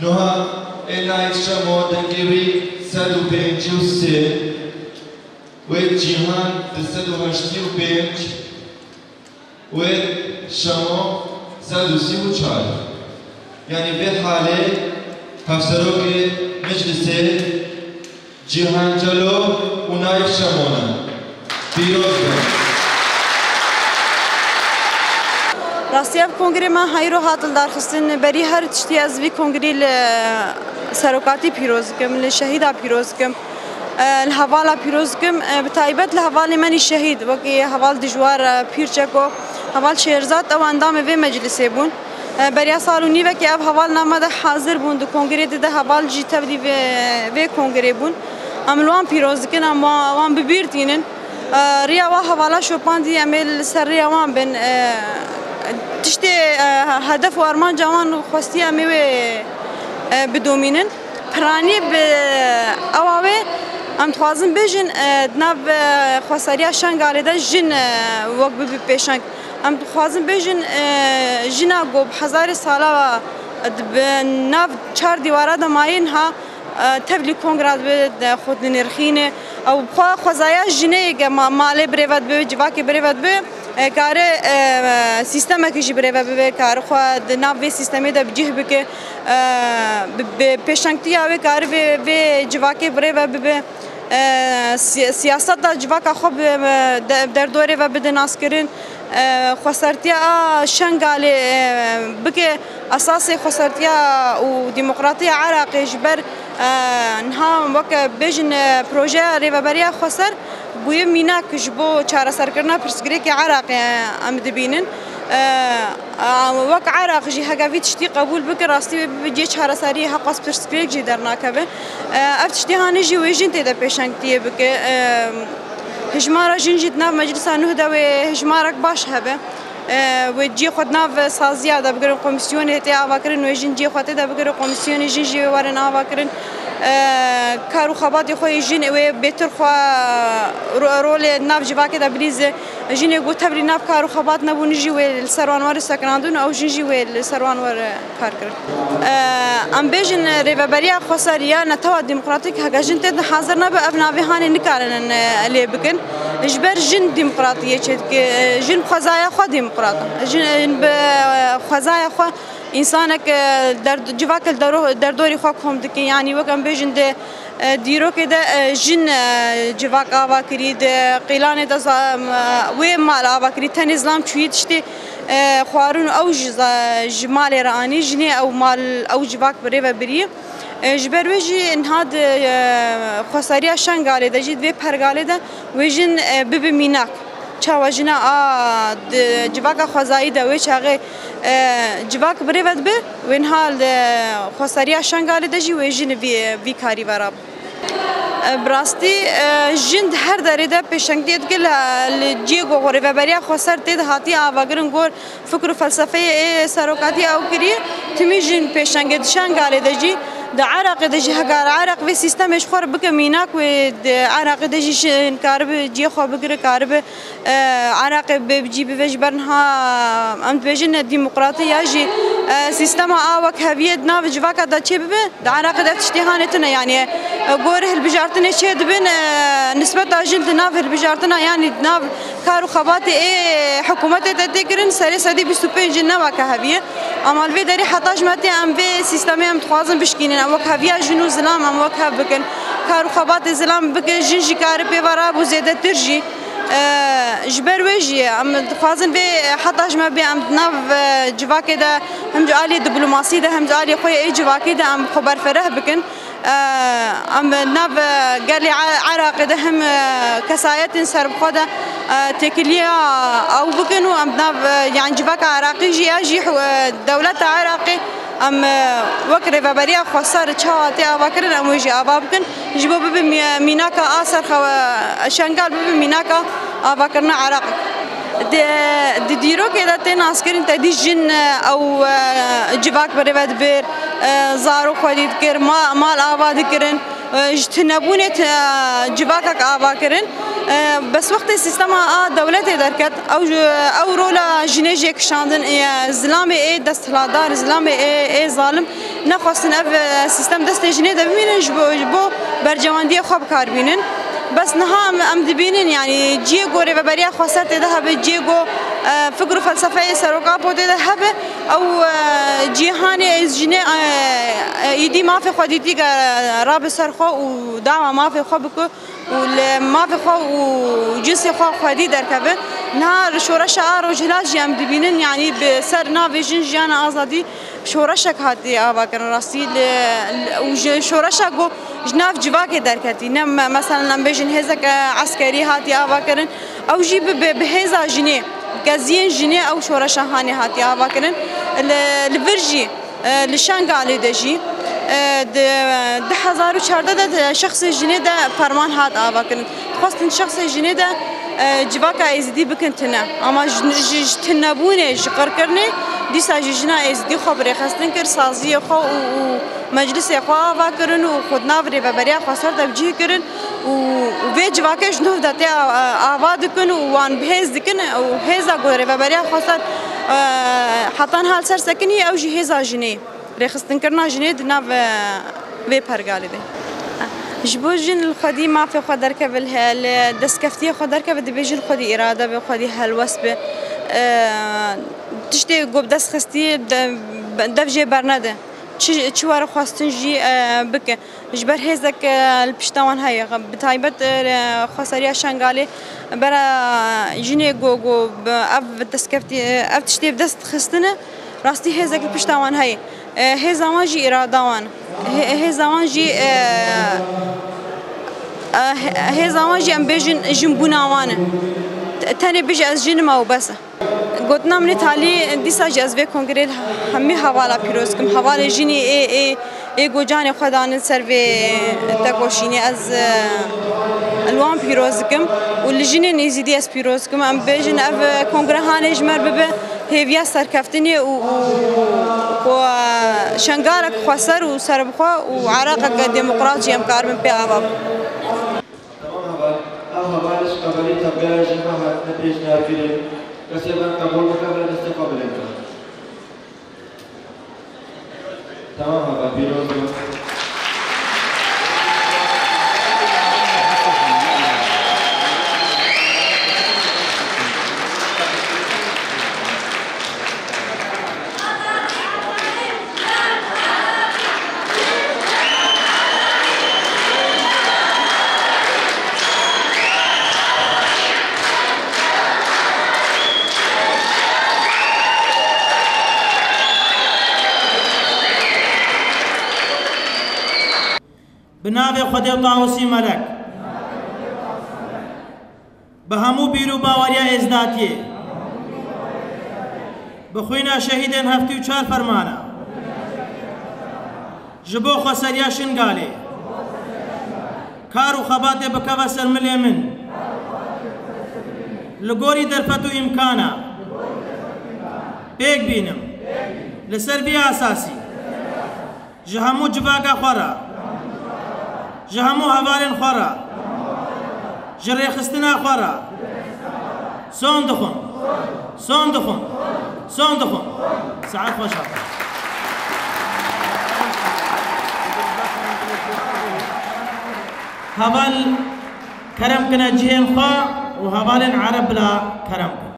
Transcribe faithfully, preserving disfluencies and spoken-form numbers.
Nuha ê Naîf Şemo dengê wî sed û pêncî û sê, wê Cîhan du sed û heştî û pênc, wê Şemo sed û sî û çar. Yanî vê halê hevserokê meclisê Cîhan Celo û Naîf Şemo ne. Pîroz bin. Rastî ev kongrê me heyro hat lidarxistin. Berî her tiştî ez vî kongrî li serokatî pîroz dikim, li şehîda pîroz dikim, e, li hevala pîroz dikim. E, bi taybet li hevalê me nî şehîd, wekî heval Dijwar, e, Pîr Çeko, heval Şêrzad, ew endamê vê meclisê bûn. E, beriya sal û nîvekê ev heval nav me de hazir bûn, di kongrê di de heval jî tevlî vê, vê kongrê bûn. Em li wan pîroz dikin, em wa-, wan bi bîr tînin. E, riya wa hevala şopandî, em ê li ser riya wan bin. E, tiştê, e, hedef û armanca wan xwestî, em ê wê, e, bidomînin. Piranî bi ewa wê, em dixwazin bêjin, e, di nav, e, xweseriya Şengalê de jin, e, wek bibe pêşeng. Em dixwazin bêjin, e, jina ku bi hezarê sala di bi nav çar dîwara de mayî niha, e, tevlî kongra dibe, de xwe dinirxîne. Ew bi xwe xwezaya jinê ye ke ma-, malê birêve dibe, civakê birêve dibe, e, kare, e, sîstemekê jî birêve bibe, kare xwe di nav vê sîstemê de bi cih bike, e, bi, bi pêşengtiya wê kare vê, vê civakê birêve bibe. E, si-, siyaseta civaka xwe bi, e, de-, derdorê ve bide naskirin. E, xwesertiya a Şengalê, e, bike esasê xwesertiya û demokratiya Iraqê ji ber, e, niha weke bêjin, e, projeya Rêveberiya Xweser bûye mînak ji bo çareserkirina pirsgirêkê Iraqê, e, em dibînin. E, a, wek Iraq jî heke vî tiştî qebûl bike, rastî wê bibe cihê çareseriyê, heqas pirsgirêk jî dernakeve. E, ev tiştê hanê jî wê jin tê de pêşengtiyê bike. E, hijmara jin jî di nav Meclisa Nuh de wê hijmarek baş hebe. E, wê cihê xwe di nav saziya de bigirin, komîsyonê tê avakirin, wê jin cihê xwe tê de bigirin, komîsyonê jin jî wê werin avakirin. E, kar û xebatê xwe yê jin wê bêtir xwe ro-, rolê di nav civakê de bilîze. Jinê ku tevlî nav kar û xebat nebûn jî wê li ser wan were sekinandin û ew jin jî wê li ser wan were kar kirin. Em bêjin, Rêveberiya Xweser ya Netewa Demokratîk heke jin tê de hazir nebe, ev navê hanê nikarinin, e, lê bikin. Ji ber jin demokratiyê çêdike, jin xwezaya xwe demokrat e. Jin, e, bi, e, xwezaya xwe însanek, e, derd-, civak li dero-, derdorî xwe kom dike. Yanî wek em bêjin di, e, dîrokê de, e, jin, e, civak ava kirî, di qîlanê de za-, em, e, wê mal ava kirî, tenê zilam çûyî tiştê, e, xwarin û ew ji za-, ji malê re anî, jinê ew mal, ew civak bi rê ve birî. E, ji ber wê jî niha di, e, xweseriya Şengalê de jî, di vê pergalê de wê jin, e, bibe mînak. Çawa jina a di civaka xwezayî de wê çaxê, e, civak bi rê ve dibe, wê niha li xweseriya Şengalê de jî wê jin vî, vî karî ve rabe. E, bi rastî, e, jin di her derê de pêşengtiyê dike li, li cihê ku Rêveberiya Xweser tê de hatiye avakirin gor fikr û felsefeyê ê serokatî ew kiriye. Timî jin pêşengê di Şengalê de jî, di Iraqê de jî hekare Iraq vê sîstemê ji xwe re bike mînak, wê di Iraqê de jî jin karibe cihê xwe bigire, karibe, e, Iraqê bi, bi cî bive. Ji ber niha em dibêjin demokratî ya jî, e, sîstema a wek heviyê di nav civaka de çê bibe. Di Iraqê de ev tiştê hanê tune, yanî, e, gorî hilbijartinê çê dibin, e, nisbeta jin di nav hilbijartina, yanî di nav kar û xebatê ê hikûmetê de tê kirin, serê sedî bîst û pênc jin ne weke heviyê. Ama li vê derê heta ji me tê em vê sîstemê em dixwazin bişkînin, em wek heviya jin û zilam em wek hev bikin. Kar û xebatê zilam bike, jin jî kare pê ve rabû zêdetir jî. E, ji ber wê jî em dixwazin vê heta ji me bê em di nav, e, civakê de hem ji aliyê diplomasî de hem ji aliyê xwe yê ê civakê de em xwe berfereh bikin. E, em nav gelê E-, Iraqê de hem, e, kesayetên serbixwe de, e, têkiliya ew bikin û em nav, e, yan civaka Iraqê jî ya jî, e, dewleta Iraqê em, e, wek Rêveberiya Xweser çawa tê avakirin em wê jî ava bikin. Ji bo bibe mî-, mînaka a serxewe, Şengal bibe mînaka avakirina Iraqê. Di, di dîrokê de tê naskirin, te dî jin, e, ew, e, civak bi rê ve dibir, e, zarok xwedî dikir, ma-, mal ava dikirin, e, ji tunebûnê te-, civakek ava kirin. E, bes wextê sîstema a dewletê derket, ew ji, ew rola jinê jê kişandin, e, zilamê ê desthilatdar, zilamê ê, ê zalim nexwestin ev, e, sîstem destê jinê de bimînin, ji bo, ji bo bercewendiyê xwe bi kar bînin. Bes niha em, em dibînin, yanî ciyê ku rêveberiya xweser tê de hebe, ciyê ku, e, fikr û felsefeyê Serok Apo tê de hebe, ew, e, cîhanê jinê, e, e, îdî mafê xwedîtî ge rabe ser xwe û dawa mafê xwe bike û li mafê xwe û cinsê xwe xwedî derkeve. Niha li şoreşa a Rojhilat jî em dibînin, yanî bi ser navê jin, jiyana, azadî şoreşek hatiye avakirin. Rastî li, li, û ji şoreşa ku ji nav civakê derketî. Ne me-, mesela em bêjin hêzek, e, eskerî hatiye avakirin. Ew jî bi, bi, bi hêza jinê, geziyên jinê ew şoreşa hanê hatiye avakirin. Li, li vir jî, e, li Şengalê de jî, e, di du hezar û çardeh de, de şexsê jinê de ferman hat avakirin. Dixwestin şexsê jinê de, e, civaka êzidî bikin tune. Ama ji, ji, ji tunebûnê, ji qirkirinê, dîsa jî jina êzidî xwe bi rêxistin kir, saziyê xwe û, û meclisê xwe ava kirin û xwe di nav rêveberiya xweser de bi cih kirin û, û vê civakê ji nû de tê a-, ava dikin û wan bi hêz dikin û hêza ku rêveberiya xweser, e, heta niha li ser sekinî, ew jî hêza jinê. Rêxistinkirina jinê di nav, e, vê pergalê de. Ji bo jin li xwedî mafê xwe derkeve, li he-, li destkeftiyê xwe derkeve, divê jin xwedî îrade be, xwedî helwest be. E, tiştê ku bi dest xistî de, dev jê bernede. Çi, çi were xwestin jî, e, bike. Ji ber hêzek, e, li pişta wan heye. Bi taybet, e, xweseriya Şengalê bera jinê ku, ku bi ev destkeftî, ev tiştê bi dest xistine, rastî hêzek li pişta wan heye. E, hêza wan jî îrada wan. Hê-, hêza wan jî, e, e, hê-, hêza wan jî em bêjin jinbûna wan e. Te-, tenê bijî ez jin im û bes e. Gotina min ê talî, dîsa jî ez vê kongrê li hemî hevala pîroz dikim. Hevalê jinî ê, ê, ê ku canê xwe danin ser vê tekoşînê, ez, e, li wan pîroz dikim û li jinên êzidî ez pîroz dikim. Em bêjin ev, e, kongre hanê ji me re bibe hêviya serkeftinê û, û ku, e, şengarek xweser û serbixwe û Iraqek demokrat jî em karibin pê ava bin. Temam heval, ev heval ji qebelî tebyaya jin re hatine pêşniyarkirin. Kesê van qebûl bike, bira destê xwe bilind ke. Temam heval, pîroz be. Bi navê Xwedê û Tawusî Melek. Bi hemû bîr û baweriya êzdatiyê, bi xwîna şehîdên heftê û çar fermana, ji bo xweseriya Şingalê, kar û xebatê bikeve ser milê min. Li gorî derfet û îmkana, pêk bînim. Li ser vî esasî, ji hemû civaka xwe re, ji hemû hevalên xwe re, ji rêxistina xwe re son dixwim, son dixwim, son dixwim. Saet xweş hatin. Heval kerem kine cihên xwe û hevalên ereb bila kerem kin.